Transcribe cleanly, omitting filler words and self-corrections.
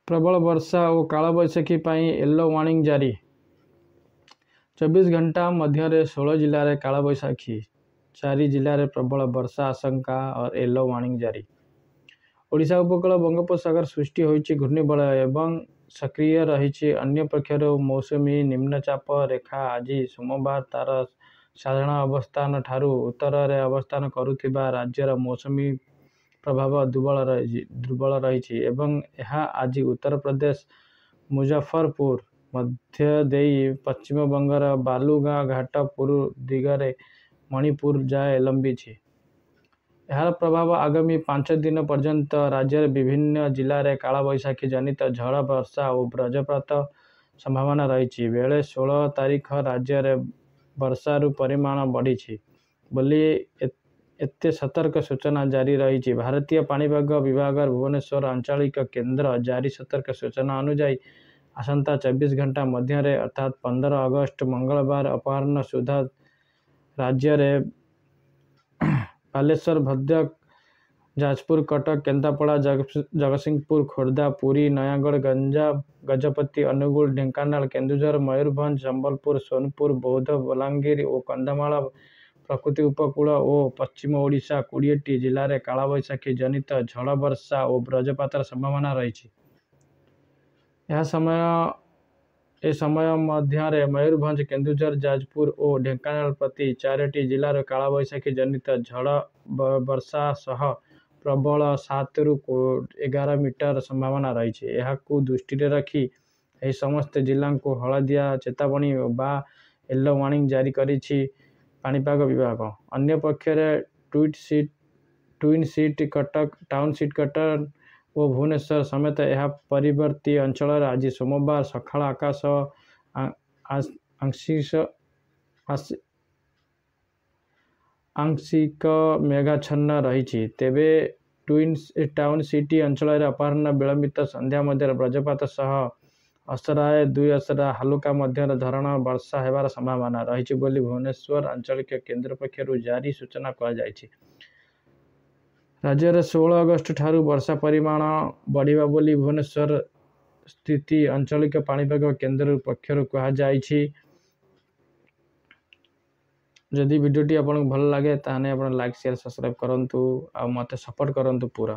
ପ୍ରବଳ ବର୍ଷା ଓ କାଳବୈଶାଖୀ ପାଇଁ ୟେଲୋ ୱାର୍ଣ୍ଣିଂ ଜାରି। 24 ଘଣ୍ଟା ମଧ୍ୟରେ 16 ଜିଲ୍ଲାରେ କାଳବୈଶାଖୀ, 4 ଜିଲ୍ଲାରେ ପ୍ରବଳ ବର୍ଷା ଆଶଙ୍କା ଓ ୟେଲୋ ୱାର୍ଣ୍ଣିଂ ଜାରି। ଓଡ଼ିଶା ଉପକୂଳ ବଙ୍ଗୋପସାଗର ସୃଷ୍ଟି ହୋଇଛି ଘୂର୍ଣ୍ଣିବଳୟ ଏବଂ ସକ୍ରିୟ ରହିଛି। ଅନ୍ୟପକ୍ଷରେ ମୌସୁମୀ ନିମ୍ନଚାପ ରେଖା ଆଜି ସୋମବାର ତାର ସାଧାରଣ ଅବସ୍ଥାନ ଠାରୁ ଉତ୍ତରରେ ଅବସ୍ଥାନ କରୁଥିବା ରାଜ୍ୟରେ ମୌସୁମୀ ପ୍ରଭାବ ଦୁର୍ବଳ ରହିଛି ଏବଂ ଏହା ଆଜି ଉତ୍ତରପ୍ରଦେଶ ମୁଜଫରପୁର ମଧ୍ୟ ଦେଇ ପଶ୍ଚିମବଙ୍ଗର ବାଲୁଘାଟ ଦିଗରେ ମଣିପୁର ଯାଏ ଲମ୍ବିଛି। ଏହାର ପ୍ରଭାବ ଆଗାମୀ 5 ଦିନ ପର୍ଯ୍ୟନ୍ତ ରାଜ୍ୟର ବିଭିନ୍ନ ଜିଲ୍ଲାରେ କାଳବୈଶାଖୀ ଜନିତ ଝଡ଼ ବର୍ଷା ଓ ବଜ୍ରପାତ ସମ୍ଭାବନା ରହିଛି ବେଳେ 16 ତାରିଖ ରାଜ୍ୟରେ ବର୍ଷାର ପରିମାଣ ବଢ଼ିଛି ବୋଲି ଏତେ ସତର୍କ ସୂଚନା ଜାରି ରହିଛି। ଭାରତୀୟ ପାଣିପାଗ ବିଭାଗର ଭୁବନେଶ୍ୱର ଆଞ୍ଚଳିକ କେନ୍ଦ୍ର ଜାରି ସତର୍କ ସୂଚନା ଅନୁଯାୟୀ ଆସନ୍ତା 24 ଘଣ୍ଟା ମଧ୍ୟରେ ଅର୍ଥାତ୍ 15 ଅଗଷ୍ଟ ମଙ୍ଗଳବାର ଅପରାହ୍ନ ସୁଦ୍ଧା ରାଜ୍ୟରେ ବାଲେଶ୍ୱର, ଭଦ୍ରକ, ଯାଜପୁର, କଟକ, କେନ୍ଦ୍ରାପଡ଼ା, ଜଗତସିଂହପୁର, ଖୋର୍ଦ୍ଧା, ପୁରୀ, ନୟାଗଡ଼, ଗଞ୍ଜାମ, ଗଜପତି, ଅନୁଗୁଳ, ଢେଙ୍କାନାଳ, କେନ୍ଦୁଝର, ମୟୂରଭଞ୍ଜ, ସମ୍ବଲପୁର, ସୋନପୁର, ବୌଦ୍ଧ, ବଲାଙ୍ଗୀର ଓ କନ୍ଧମାଳ ପ୍ରକୃତି ଉପକୂଳ ଓ ପଶ୍ଚିମ ଓଡ଼ିଶା 20ଟି ଜିଲ୍ଲାରେ କାଳବୈଶାଖୀ ଜନିତ ଝଡ଼ ବର୍ଷା ଓ ବଜ୍ରପାତର ସମ୍ଭାବନା ରହିଛି। ଏ ସମୟ ମଧ୍ୟରେ ମୟୂରଭଞ୍ଜ, କେନ୍ଦୁଝର, ଯାଜପୁର ଓ ଢେଙ୍କାନାଳ ପ୍ରତି 4ଟି ଜିଲ୍ଲାରେ କାଳବୈଶାଖୀ ଜନିତ ଝଡ଼ ବର୍ଷା ସହ ପ୍ରବଳ 7ରୁ 11 ମିଟର ସମ୍ଭାବନା ରହିଛି। ଏହାକୁ ଦୃଷ୍ଟିରେ ରଖି ଏହି ସମସ୍ତ ଜିଲ୍ଲାଙ୍କୁ ହଳଦିଆ ଚେତାବନୀ ବା ୟେଲୋ ୱାର୍ଣ୍ଣିଂ ଜାରି କରିଛି ପାଣିପାଗ ବିଭାଗ। ଅନ୍ୟପକ୍ଷରେ twin city Cuttack, town city Cuttack ଓ ଭୁବନେଶ୍ୱର ସମେତ ଏହା ପରିବର୍ତ୍ତୀ ଅଞ୍ଚଳରେ ଆଜି ସୋମବାର ସକାଳ ଆକାଶ ଆଂଶିକ ମେଘାଚ୍ଛନ୍ନ ରହିଛି। ତେବେ ଟାଉନ୍ ସିଟି ଅଞ୍ଚଳରେ ଅପରାହ୍ନ ବିଳମ୍ବିତ ସନ୍ଧ୍ୟା ମଧ୍ୟରେ ବଜ୍ରପାତ ସହ ଅସରାଏ 2 ଅସରା ହାଲୁକା ମଧ୍ୟମ ଧରଣର ବର୍ଷା ହେବାର ସମ୍ଭାବନା ରହିଛି ବୋଲି ଭୁବନେଶ୍ୱର ଆଞ୍ଚଳିକ କେନ୍ଦ୍ର ପକ୍ଷରୁ ଜାରି ସୂଚନା କୁହାଯାଇଛି। ରାଜ୍ୟରେ 16 ଅଗଷ୍ଟ ଠାରୁ ବର୍ଷା ପରିମାଣ ବଢ଼ିବ ବୋଲି ଭୁବନେଶ୍ୱର ସ୍ଥିତ ଆଞ୍ଚଳିକ ପାଣିପାଗ କେନ୍ଦ୍ର ପକ୍ଷରୁ କୁହାଯାଇଛି। ଯଦି ଭିଡ଼ିଓଟି ଆପଣଙ୍କୁ ଭଲ ଲାଗେ, ତାହେଲେ ଆପଣ ଲାଇକ୍, ସେୟାର, ସବସ୍କ୍ରାଇବ୍ କରନ୍ତୁ ଆଉ ମୋତେ ସପୋର୍ଟ କରନ୍ତୁ ପୁରା।